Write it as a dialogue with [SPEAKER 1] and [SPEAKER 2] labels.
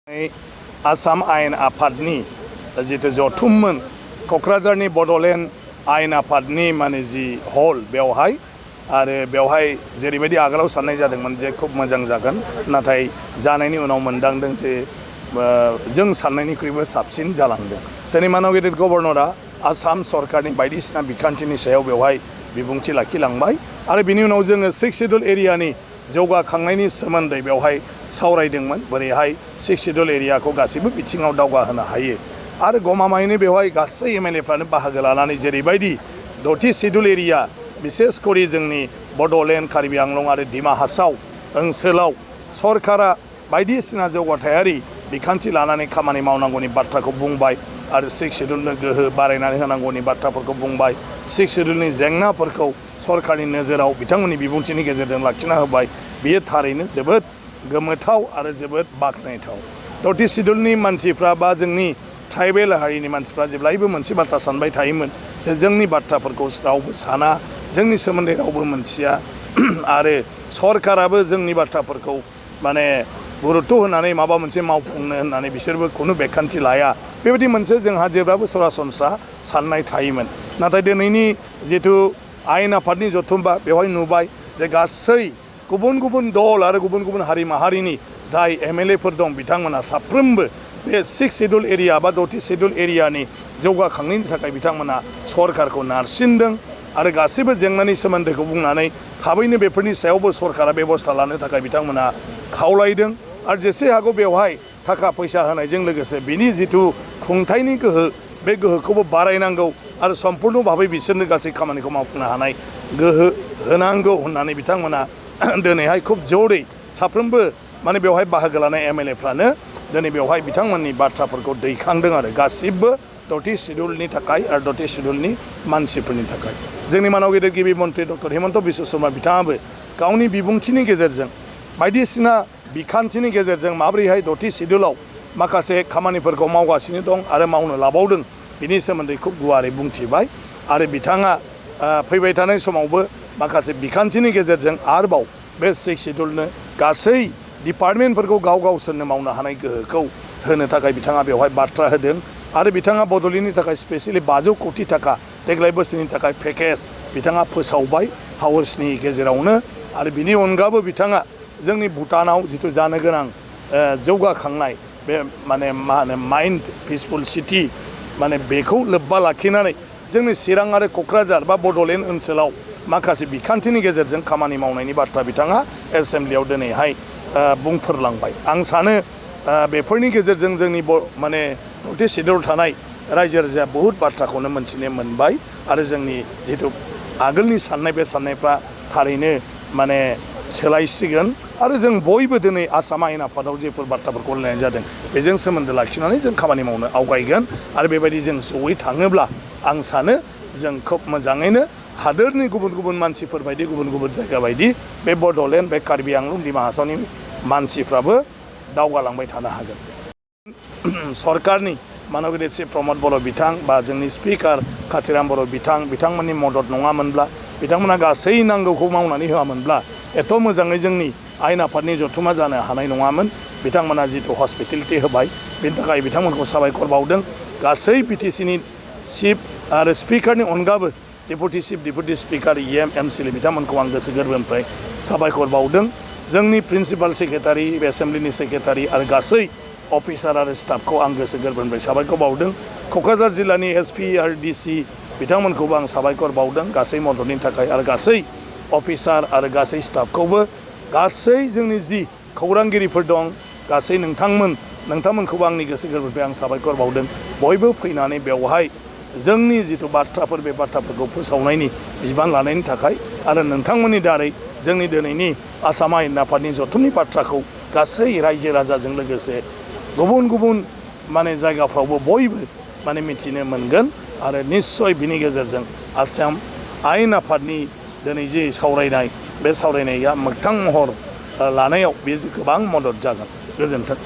[SPEAKER 1] आसाम आयेन आफादनि जितु जथुममोन क'क्राझारनि बड'लेण्ड आयेन आफादनि माने जि हल बेवहाय आरो बेवहाय जेरैबायदि आगोलाव साननाय जादोंमोन जे खूब मोजां जागोन नाथाय जानायनि उनाव मोनदांदों जे जों साननायनिख्रुइबो साबसिन जालांदों। दिनै मानव गेदेर गभर्नरा आसाम सरकारनि बायदिसिना बिखान्थिनि सायाव बेवहाय बिबुंथि लाखिलांबाय आरो बिनि उनाव जोङो 6 शेड्युल एरियानि जौगाखांनायनि सोमोन्दै बेवहाय सावरायदोंमोन बोरैहाय 6 शेड्युल एरियाखौ गासैबो बिथिङाव दावगाहोनो हायो आरो गमामायैनो बेवहाय गासै एमएलएफ्रानो बाहागो लानानै जेरैबायदि 6थि शेड्युल एरिया बिसेस करि जोंनि बड'लेण्ड कार्बि आंलं आरो डिमा हासाव ओनसोलाव सरकारा बायदिसिना जौगाथायारि बिखान्थि लानानै खामानि मावनांगौनि बाथ्राखौ बुंबाय आरो 6 शेड्युलनो गोहो बारायनानै होनांगौनि बाथ्राफोरखौ बुंबाय। 6 शेड्युलनि जेंनाफोरखौ सरकारनि नोजोराव बिथांमोननि बिबुंथिनि गेजेरजों लाखिना होबाय। बियो थारैनो जोबोद गोमोथाव आरो जोबोद बाख्नायथाव। 6थि शेड्युलनि मानसिफ्रा बा जोंनि ट्राइबेल हारिनि मानसिफ्रा जेब्लायबो मोनसे बाथ्रा सानबाय थायोमोन जे जोंनि बाथ्राफोरखौ रावबो साना, जोंनि सोमोन्दै रावबो मोनथिया आरो सरकाराबो जोंनि बाथ्राफोरखौ माने गुरुत्व होनानै माबा मोनसे मावफुंनो होननानै बिसोरबो खुनु बेखान्थि लाया। बेबायदि मोनसे जोंहा जेब्लाबो सरासनस्रा साननाय थायोमोन। नाथाय दिनैनि जिथु आयेन आफादनि जथुम्बा बेवहाय नुबाय जे गासै गुबुन गुबुन दल आरो गुबुन गुबुन हारि माहारिनि जाय एमएलएफोर दं बिथांमोना साफ्रोमबो बे 6 शेड्युल एरिया बा 6थि शेड्युल एरियानि जौगाखांनायनि थाखाय बिथांमोना सरकारखौ नारसिनदों आरो गासैबो जेंनानि सोमोन्दैखौ बुंनानै थाबैनो बेफोरनि सायावबो सरकारा बेबस्था लानो थाखाय बिथांमोना खावलायदों आरो जेसे हागौ बेवहाय थाखा फैसा होनायजों लोगोसे बिनि जिथु खुंथायनि गोहो बे गोहोखौबो बारायनांगौ आरो सम्पुर्ण भाबै बिसोरनो गासै खामानिखौ मावफुंनो हानाय गोहो होनांगौ होननानै बिथांमोना दिनैहाय खुब जरै साफ्रोमबो माने बेवहाय बाहागो लानाय एमएलएफ्रानो दिनै बेवहाय बिथांमोननि बाथ्राफोरखौ दैखांदों आरो गासिबो 6थि शेड्युलनि थाखाय आरो 6थि शेड्युलनि मानसिफोरनि थाखाय। जोंनि मानव गेदेर गिबि मन्त्रि डक्टर हेमन्त बिश्व शर्मा बिथाङाबो गावनि बिबुंथिनि गेजेरजों बायदिसिना बिखान्थिनि गेजेरजों माबोरैहाय 6थि शेड्युलाव माखासे खामानिफोरखौ मावगासिनो दं आरो मावनो लाबावदों बिनि सोमोन्दै खुब गुवारै बुंथिबाय आरो बिथाङा फैबाय थानाय समावबो माखासे बिखान्थिनि गेजेरजों आरोबाव बे 6 शेड्युलनो गासै डिपार्टमेन्टफोरखौ गावसोरनो मावनो हानाय गोहोखौ होनो थाखाय बिथाङा बेवहाय बाथ्रा होदों आरो बिथाङा बड'लेण्डनि थाखाय स्पेसियेलि 500 कोटि थाखा देग्लाय बोसोरनि थाखाय पेकेज बिथाङा फोसावबाय हाउसनि गेजेरावनो आरो बिनि अनगाबो बिथाङा जोंनि भुटानाव जिथु जानो गोनां जौगाखांनाय बे माने मा होनो माइन्ड पिसफुल सिटि माने बेखौ लोब्बा लाखिनानै जोंनि चिरां आरो क'क्राझार बा बड'लेण्ड ओनसोलाव माखासे बिखान्थिनि गेजेरजों खामानि मावनायनि बाथ्रा बिथाङा एसेम्ब्लियाव दिनैहाय बुंफोरलांबाय। आं सानो बेफोरनि गेजेरजों जोंनि माने 6थि शेड्युल थानाय रायजो राजाया बहुद बाथ्राखौनो मोनथिनो मोनबाय आरो जोंनि जिथु आगोलनि साननाय बे साननायफ्रा थारैनो माने सोलायसिगोन आरो जों बयबो दिनै आसाम आयेन आफादाव जेफोर बाथ्राफोरखौ रायलायनाय जादों बेजों सोमोन्दो लाखिनानै जों खामानि मावनो आवगायगोन आरो बेबायदि जों जयै थाङोब्ला आं सानो जों खोब मोजाङैनो हादोरनि गुबुन गुबुन मानसिफोर बायदि गुबुन गुबुन जायगा बायदि बे बड'लेण्ड बे कार्बि आंलं डिमा हासावनि मानसिफ्राबो दावगालांबाय थानो हागोन। सरकारनि मानव गेदेर श्री प्रमद बर' बिथां बा जोंनि स्पिकार काथिराम बर' बिथांमोननि मदद नङामोनब्ला बिथांमोना गासै नांगौखौ मावनानै होआमोनब्ला एथ' मोजाङै जोंनि आयेन आफादनि जथुमा जानो हानाय नङामोन। बिथांमोना जिथु हस्पिटेलिटि होबाय बेनि थाखाय बिथांमोनखौ साबायखर बावदों। गासै बिटिसिनि चिफ आरो स्पिकारनि अनगाबो deputy chief deputy speaker EM MCL बिथांमोनखौ आं गोसो गोरबोनिफ्राय साबायखर बावदों। जोंनि प्रिन्सिपाल सेक्रेटारि एसेम्ब्लिनि सेक्रेटारि आरो गासै अफिसार आरो स्टाफखौ आं गोसो गोरबोनिफ्राय साबायखर बावदों। क'क्राझार जिल्लानि SP आरो DC बिथांमोनखौबो आं साबायखर बावदों गासै मददनि थाखाय आरो गासै अफिसार आरो गासै स्टाफखौबो गासै जोंनि जि खौरांगिरिफोर दं गासै नोंथांमोनखौबो आंनि गोसो गोरबोनिफ्राय आं साबायखर बावदों। बयबो फैनानै बेवहाय जोंनि जिथु बाथ्राफोर बे बाथ्राफोरखौ फोसावनायनि बिबान लानायनि थाखाय आरो नोंथांमोननि दारै जोंनि दिनैनि आसाम आयेन आफादनि जथुमनि बाथ्राखौ गासै रायजो राजाजों लोगोसे गुबुन गुबुन माने जायगाफ्रावबो बयबो माने मिथिनो मोनगोन आरो निस्सय बिनि गेजेरजों आसाम आयेन आफादनि दिनै जे सावरायनाय बे सावरायनाया मोगथां महर लानायाव बे गोबां मदद जागोन। गोजोन्थों।